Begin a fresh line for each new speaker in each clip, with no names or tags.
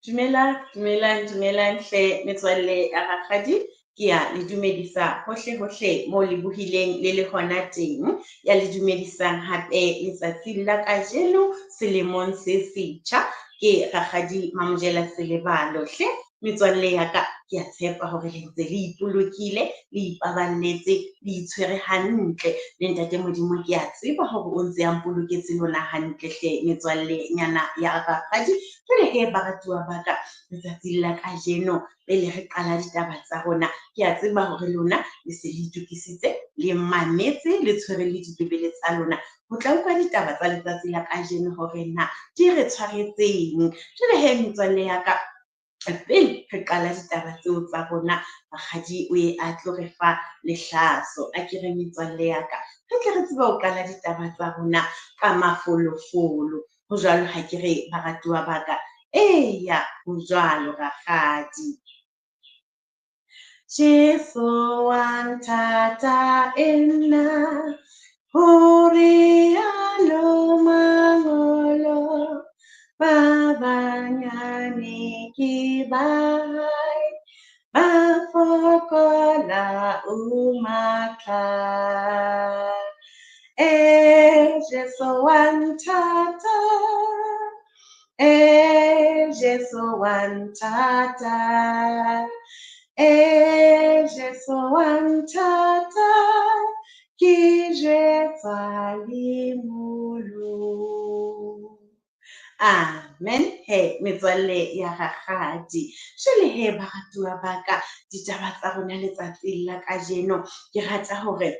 Dumelang, dumelang, dumelang hle metswalle ya rakgadi. Ke ya le dumedisa hohle hohle moo le bohileng le le hona teng. Ya le dumedisang hape letsatsing la kajeno selemong se setjha. Ke rakgadi Mamojela Selebalo hle metswalle ya ka, ke a tshepa hore le ntse le ipolokile, le ipaballetse, le itshwere hantle. Le ntate Modimo ke a tseba hore o ntse a mpoloketse lona hantle hle metswalle nyana ya rakgadi. Jwale he baratuwa ba ka, letsatsing la kajeno pele re qala ditaba tsa rona, ke a tseba hore lona le se le itokisitse, le mametse, le tshwere le dibebele tsa lona ho tla utlwa ditaba tsa letsatsi la kajeno hore na di re tshwaretseng. Jwale he metswalle ya ka, pele re qala ditaba tseo tsa rona, rakgadi o ye a tlo re fa lehlaso. Akere metswalle ya ka, re tle re tsebe ho qala ditaba tsa rona ka mafolofolo. Ho jwalo ha ke re baratuwa ba ka? Eya, ho jwalo rakgadi. Jesu wa nthata e nna, ho rialo mangolo, ba banyane ke ba hae, ba fokola o matla. E Jesu wa nthata, e Jesu wa nthata, e Jesu wa nthata, ke jwetsa le molomo. Amen he metswalle ya rakgadi. Jwale he baratuwa ba ka, ditaba tsa rona letsatsing la kajeno, ke rata hore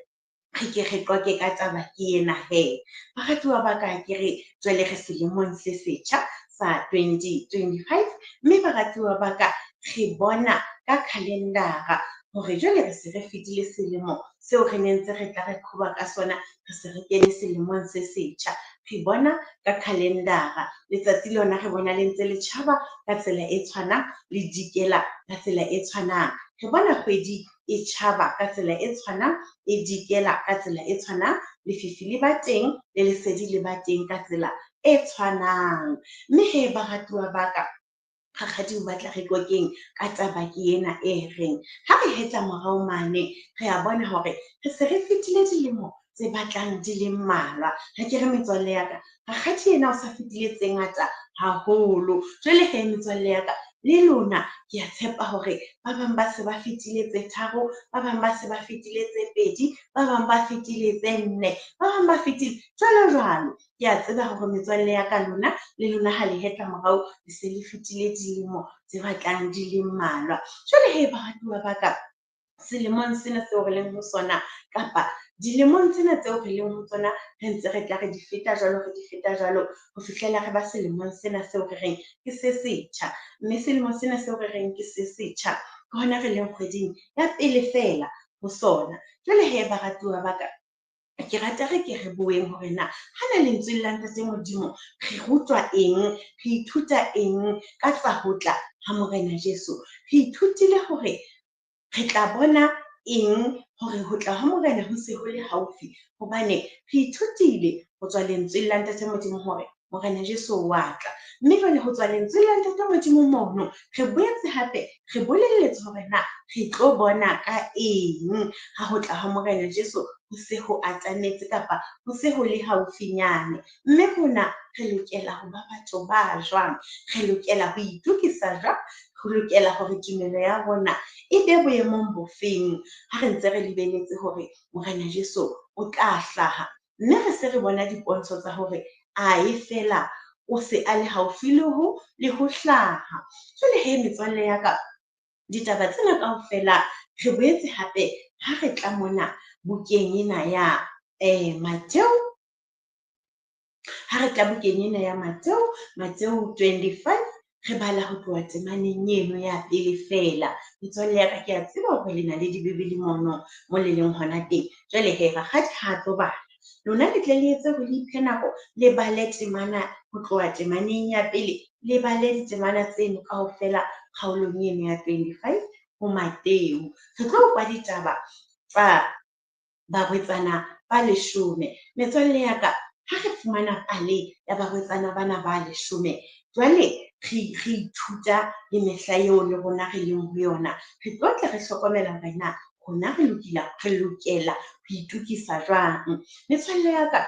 re ke re qoqe ka taba ke ena he. Baratuwa ba ka, ke re jwale re selemong se setjha sa 2025, mme baratuwa ba ka, re bona ka calendar-a hore jwale re se re fetile selemo seo re ne ntse re tla re qhoba ka sona, re se re kene selemong se setjha. Re bona ka calendar-a, letsatsi lona re bona le ntse le tjhaba ka tsela e tshwanang, le dikela ka tsela e tshwanang. Re bona kgwedi e tjhaba ka tsela e tshwanang, e dikela ka tsela e tshwanang, lefifi le ba teng le lesedi le ba teng ka tsela e tshwanang. Mme he baratuwa ba ka, rakgadi o batla re qoqeng ka taba ke ena e reng, ha re hetla morao mane, re a bona hore re se re fetile dilemo tse batlang di le mmalwa. Ha ke re metswalle ya ka, rakgadi yena o sa fetile tse ngata haholo. Jwale he metswalle ya ka, le lona ke a tshepa hore ba bang ba se ba fetile tse tharo, ba bang ba se ba fetile tse pedi, ba bang ba fetile tse nne, ba bang ba fetile jwalo jwalo. Ke a tseba hore metswalle ya ka lona, le lona ha le hetla morao, le se le fetile dilemo tse batlang di le mmalwa. Jwale he baratuwa ba ka, selemong sena seo re leng ho sona, kapa dilemong tsena tseo re leng ho tsona, re ntse re tla re di feta jwalo, re di feta jwalo ho fihlela re ba selemong sena seo re reng ke se setjha. Mme selemo sena seo re reng ke se setjha, ke hona re leng kgweding ya pele feela ho sona. Jwale he baratuwa ba ka, ke rata re ke re bueng hore na hana lentsweng la Ntate Modimo re rutwa eng, re ithuta eng ka tsa ho tla ha Morena Jesu. Re ithutile hore re tla bona eng hore ho tla ha Morena ho se ho le haufi, hobane re ithutile ho tswa lentsweng la Ntate Modimo hore Morena Jesu wa tla. Mme jwale ho tswa lentsweng la Ntate Modimo mono, re boetse hape re bolelletswe hore na re tlo bona ka eng ha ho tla ha Morena Jesu ho se ho atametse kapa ho se ho le haufinyane. Mme rona re lokela ho ba batho ba jwang? Re lokela ho itokisa jwang? Ho lokela hore tumelo ya rona e be boemong bofeng ha re ntse re lebeletse hore Morena Jesu o tla hlaha. Mme re se re bona dipontsho tsa hore ae fela o se a le haufi le ho hlaha. Jwale he metswalle ya ka, ditaba tsena kaofela re boetse hape ha re tla mona bukeng ena ya Mateo, ha re tla bukeng ena ya Mateo, Mateo 25, re bala ho tloha temaneng eno ya pele feela. Metswalle ya ka, ke a tseba hore le na le dibebele mono mo le leng hona teng. Jwale he rakgadi ha tlo bala, lona le tle le etse hore le iphe nako, le bale temana ho tloha temaneng ya pele, le bale ditemana tseno kaofela kgaolong eno ya 25 ho Mateo. Re tlo kwa ditaba tsa barwetsana ba leshome. Metswalle ya ka, ha re fumana pale ya barwetsana bana ba leshome, jwale re ithuta le mehla eo le rona re leng ho yona, re tlo tla re hlokomela hore na rona re lokela ho itokisa jwang. Metswalle ya ka,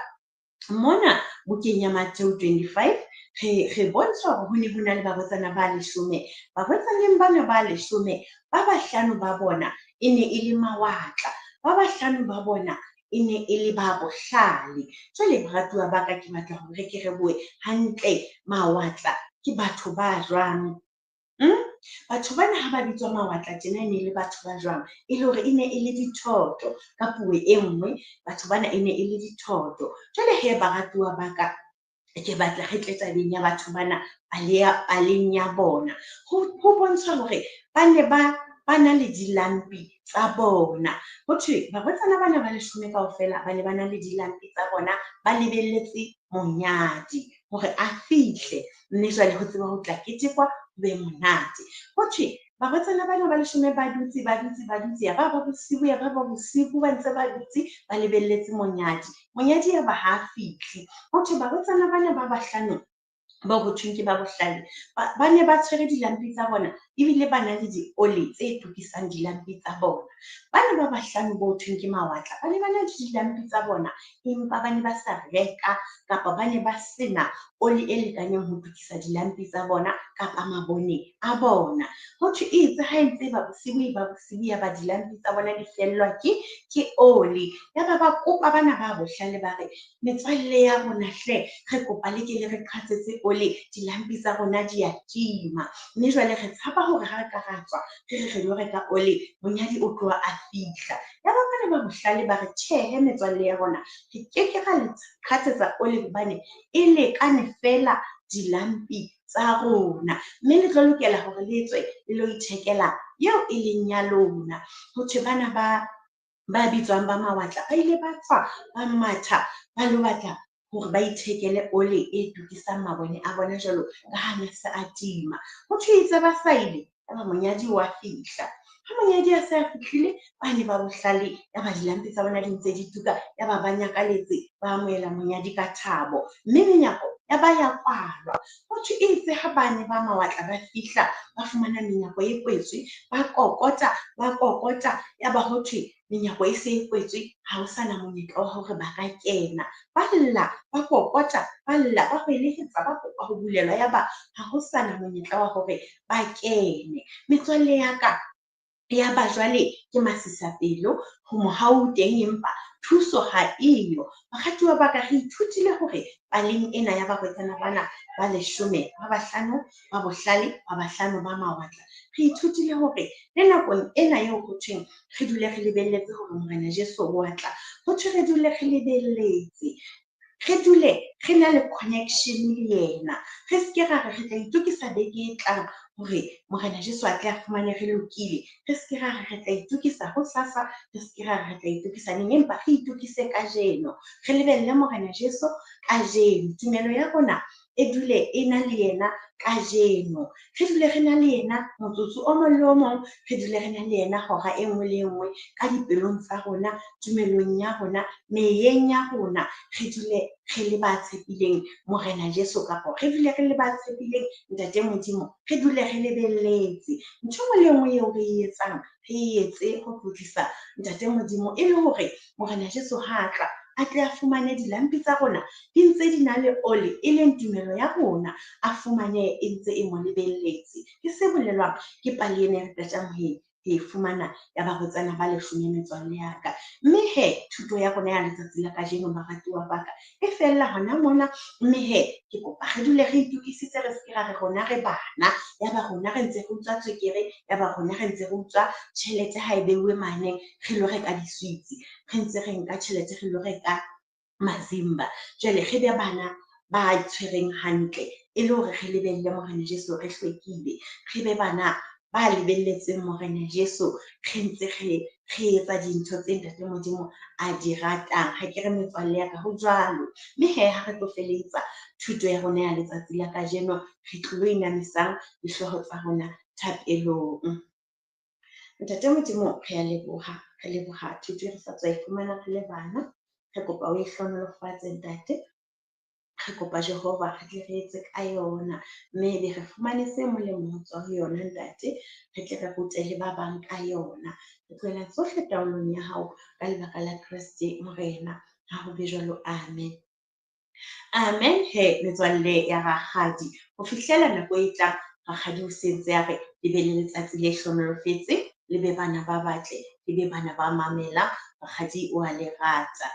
mona bukeng ya Matthew 25 re bontshwa hore ho ne ho na le barwetsana ba 10. Barwetsaneng bana ba 10, ba bahlano ba bona e ne e le mawatla, ba bahlano ba bona e ne e le ba bohlale. Jwale baratuwa ba ka, ke batla hore re ke re bue hantle, mawatla ke batho ba jwang? Batho bana ha ba bitswa mawatla tjena e ne e le batho ba jwang? E le hore e ne e le dithoto. Ka puo e nngwe, batho bana e ne e le dithoto. Jwale he baratuwa ba ka, ke batla re tle tabeng ya batho bana paleng ya bona. Ho bontshwa hore ba ne ba na le dilampi tsa bona. Ho thwe barwetsana bana ba 10 kaofela ba ne ba na le dilampi tsa bona, ba lebelletse monyadi hore a fihle, mme jwale ho tsebe ho tla ketekwa, ho be monate. Ho thwe barwetsana bana ba 10 ba dutse, ba dutse, ba dutse, ya ba ba bosiu, ya ba ba bosiu, ba ntse ba dutse ba lebelletse monyadi. Monyadi ya ba ha fihle. Ho thwe barwetsana bana ba bahlano bao ho thweng ke ba bohlale, ba ne ba tshwere dilampi tsa bona, ebile ba na le dioli tse tukisang dilampi tsa bona. Bana ba bahlano bo thweng ke mawatla, ba ne ba na le dilampi tsa bona, empa ba ne ba sa reka kapa ba ne ba sena oli e lekaneng ho tukisa dilampi tsa bona kapa mabone a bona. Ho thwe itse ha e ntse ba bosiu, e ba bosiu, ya ba dilampi tsa bona di fellwa ke oli. Ya ba ba kopa bana ba bohlale, ba re, metswalle ya rona hle, re kopa le ke le re qhatsetse oli, dilampi tsa rona di a tima. Mme jwale re tshaba hore ha re ka ra tswa re re re lo reka oli, monyadi o tloha a fihla. Ya ba bana ba bohlale ba re, tjhehe metswalle ya rona, re keke ra le qhatsetsa oli hobane e lekane fela dilampi tsa rona, mme le tlo lokela hore le tswe le lo ithekela eo e leng ya lona. Ho thwe bana ba bitswang ba mawatla ba ile ba tswa ba matha ba lo batla hore ba ithekele oli e tukisang mabone a bona jwalo ka ha ne se a tima. Ho thwe itse ba sa ile, yaba monyadi wa fihla. Ha monyadi a se a fihlile, ba ne ba bohlale, yaba dilampi tsa bona di ntse di tuka, yaba ba nyakaletse, ba amohela monyadi ka thabo, mme menyako ya ba ya kwalwa. Ho thwe itse ha bane ba mawatla ba fihla, ba fumana menyako e kwetswe, ba kokota, ba kokota, yaba ho thwe menyako e se e kwetswe, ha ho sana monyetla wa hore ba ka kena. Ba lla, ba kokota, ba lla, ba hwelehetsa, ba kopa ho bulelwa, yaba ha ho sana monyetla wa hore ba kene. Metswalle ya ka, ya ba jwale ke masisapelo, ho mohau teng empa thuso ha eyo. Baratuwa ba ka, re ithutile hore paleng ena ya barwetsana bana ba 10, ba bahlano ba bohlale, ba bahlano ba mawatla, re ithutile hore le nakong ena eo ho thweng re dule re lebelletse hore Morena Jesu o a tla, ho thwe re dule re lebelletse, re dule re na le connection le yena. Re seke ra re re tla itokisa beke e tlang hore Morena Jesu a tle a fumane re lokile. Re seke ra re re tla itokisa hosasa, re seke ra re re tla itokisa neng, empa re itokise kajeno. Re lebelle Morena Jesu kajeno. Tumelo ya rona e dule e na le yena kajeno. Re dule re na le yena motsotso o mong le o mong, re dule re na le yena hora e nngwe le e nngwe ka dipelong tsa rona, tumelong ya rona, meyeng ya rona. Re dule re le ba tshepileng Morena Jesu, kapa re dule re le ba tshepileng Ntate Modimo, re dule re lebelletse. Ntho e nngwe le e nngwe eo re e etsang, re e etse ho tlotlisa Ntate Modimo, e le hore Morena Jesu ha a tla, a tle a fumane dilampi tsa rona di ntse di na le oli, e leng tumelo ya rona, a fumane e ntse e mo lebelletse. Ke se bolelwang ke pale ena e re qetang ho e fumana ya barwetsana ba 10, metswalle ya ka. Mme he, thuto ya rona ya letsatsi la kajeno, baratuwa ba ka, e fella hona mona. Mme he, ke kopa re dule re itokisitse, re seke ra re rona re bana, ya ba rona re ntse re utswa tswekere, ya ba rona re ntse re utswa tjhelete ha e beuwe mane, re lo reka diswitsi, re ntse re nka tjhelete re lo reka mazimba. Jwale re be bana ba tshwereng hantle, e le hore re lebelle Morena Jesu re hlwekile. Re be bana ba lebelletseng Morena Jesu, re ntse re etsa dintho tse Ntate Modimo a di ratang. Ha ke re metswalle ya ka, ho jwalo. Mme he, ha re tlo feletsa thuto ya rona ya letsatsi la kajeno, re tlilo inamisang dihlooho tsa rona thapelong. Ntate Modimo, re a leboha, re leboha thuto e re sa tswa e fumana re le bana. Re kopa o e hlohonolofatse Ntate. Re kopa Jehova re tle re etse ka yona, mme ebe re fumane se molemo ho tswa ho yona, Ntate, re tle re rute le ba bang ka yona. Re tlohela tsohle taolong ya hao ka lebaka la Kreste Morena. Ha ho be jwalo. Amen. Amen he metswalle ya rakgadi. Ho fihlela nako e tlang, rakgadi o sentse a re le be le letsatsi le hlohonolofetse, le be bana ba batle, le be bana ba mamela. Rakgadi o a le rata.